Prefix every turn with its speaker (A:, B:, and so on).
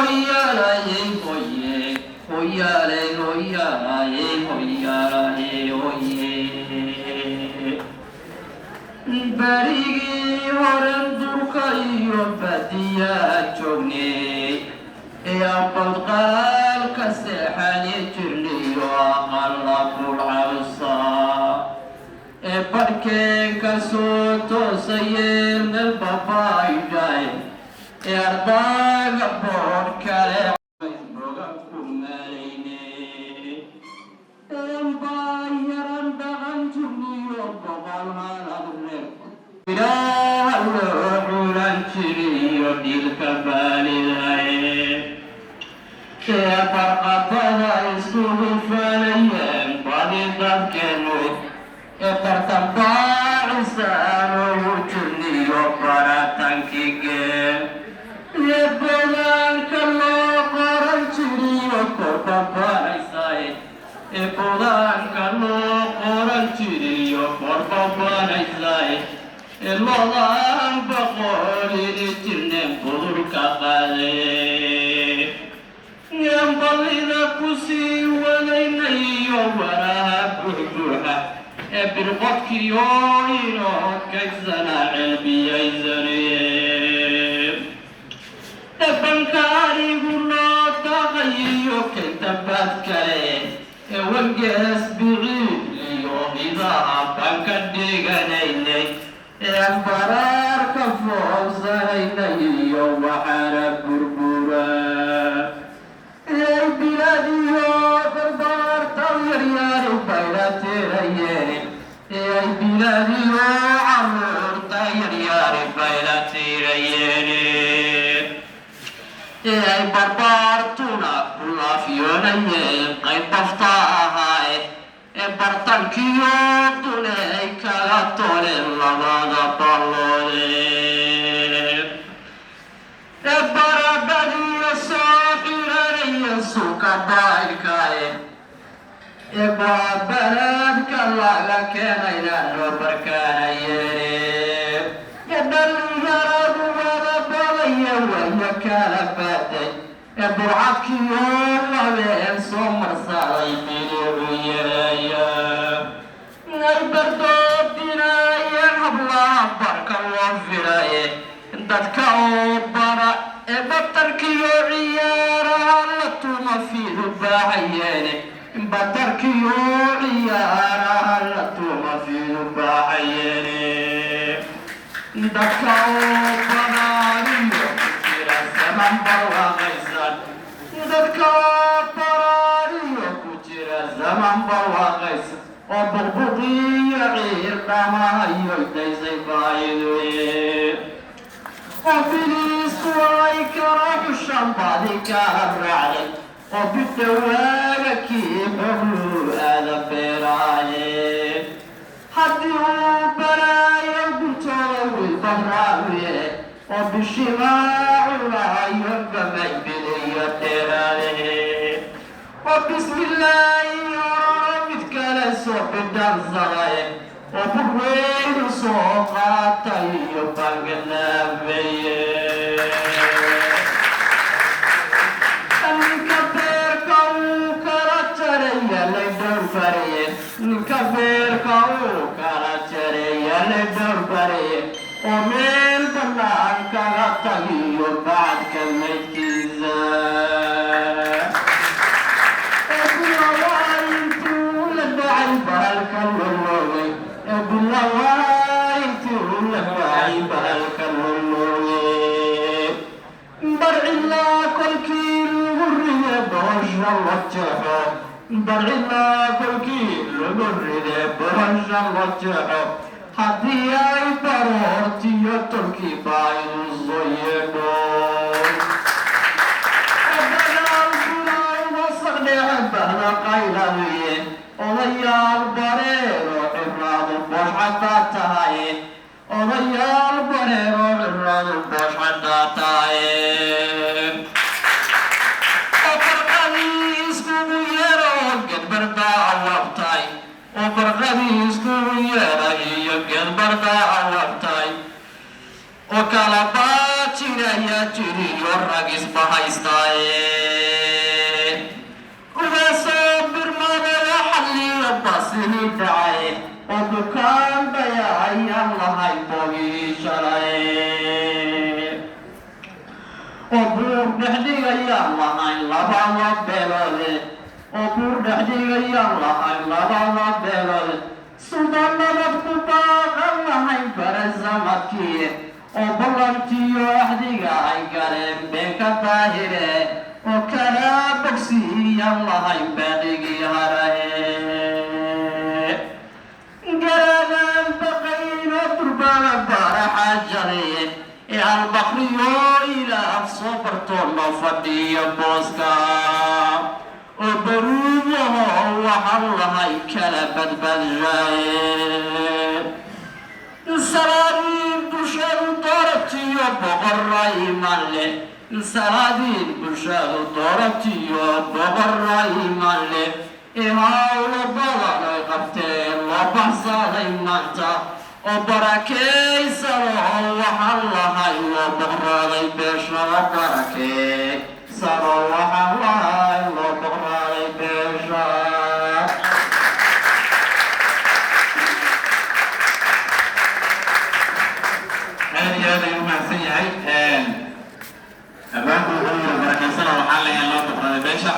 A: Hoyaalayey hoye, hoyaaley hoyaalayey hoyaalayey hoye. Berigii horen durka iyo badiyaa joognay ee abadqaal ka seexani jirniyo aqala bulcawsa ee badhkeen ka soo toosayeen meel babaydhay ee ardaaga boodh kale boga ku maalayne baa yaran dhaqan jirniyo 100 halad reer ilaah loo culan jiriyo dhiilka baalidaye ee barqabada iskugu falayeen badi dadkeenu ee tartan baacisaan ugu jirniyo baratankigeen ee bodaanka loo qoran jiriyo korbabanaysaye ee bodaanka loo qoran jiriyo korbabanaysaye ee lodaan boqolini jirneen budurka qaade ballida ku sii wadaynayo waraha buuxbuuxa ee birqodkiyo inoo kaysana celbiyaysaniye ee banka arigu noo taqayiyo kayntabaad kale ee wangees biciidliyo hidaha baan ka dhiganaynay ee baraarka foobsanaynay iyo waxaana burbura ee biladiyo barbaarta yaryaari bayla tirayeen ee biladiyo caruurta yaryaari bayla tirayeen ee ay barbaartuna ku laafyoonayeen qayb bafta ahaaye ee bartankiyo dule ay kaga toleen labada balloode ee baradhadiyo soo xiranaya suuka baylkae ee baabaraadka laga keenayna noo barkaanayeen ee dhalinyaradu wada badaya waya kala baaday ee burcadkiyo labeen soo marsaday bilicu yeelaya ay bardoodinayeen hablaha barka loo filaye dadka oo bara ee batarkiyo ciyaaraha la tuma fiidu baaxayeene batarkiyo ciyaaraha la tuma fiidu baaxayeene dadka oo baraariyo ku jira zaman barwaaqaysan, dadka oo baraariyo ku jira zaman barwaaqaysan oo buqbuqiyo ciir dhamahayo daysay baahiduye oo biliisku ay kala xushan badi kala raacday oo bidhawaaga kii xogluu aada beeraaye haddii uu balaayo guntooda wilbaraawiye oo bishimaa cunahayo gamay biliyo dheeraade oo bismillaahi ororo mid kale soo bidhansadaye oo burweynu soo qaatay iyo banganaabeeye. Ninka beerka uu kala jaraya lay dhowr baraye, ninka beerka uu kala jaraya lay dhowr baraye oo meel bannaan kaga tagiyo bacadka maydkiisa ee bilawaa intuu la dhacay bahalka loloogay ee bilawaa intuu la dhacay bahalka loloogay barcilaa kolkii lagu ride boosha la jeexo, barcilaa kolkii lagu ride boosha la jeexo haddii ay baroortiyo tolkii baa inu soo yeedho dagaal bilowda saqdheece bahda qaylawiye odayaal bareero ciraadu boosh caddaa tahay, odayaal bareero ciraadu boosh caddaa tahay oo barqadii iskugu yeero gedbardaa awabtay oo barqadii iskugu yeera iyo gedbardaa awabtay oo kala baajinaya. ayaa jiriyo rag isbahaystaaye. Ugaasoo birmadaya xalliyo basini dhacay oo dukaan baya ayaan lahay bogii shalay, oo buur dhexdhigayaan lahayn labada beeloode, oo buur dhexdhigayaan lahayn labada beeloode. Suldaan nabad ku baaqan lahayn barasamadkii, oo ballantiyo axdiga ay galeen been ka daahire, oo kala bogsiiyan lahayn baaqigii haraye. Garaadaan baqayno durbaana baaraxa jaraye ee Albakriyo ilaah soo bartoo noo fadhiyo booska, oo baruudaho waxaan lahay kala badbadshaye. Salaadiin bulshadu dooratiyo boqorra iman leh, salaadiin bulshadu dooratiyo boqorra iman leh, ee hawlo badan ay qabteen loo baxsaday maanta, oo barakaysan oo waxaan lahay loo boqraaday beesha, oo barakaysan oo waxaan lahay loo boqraaday beesha.
B: Aad iyo aad ayuu umahadsan yahay. Abwaanku wuxuu yiri, barakaysana waxaan leeyahay loo boqraday beesha.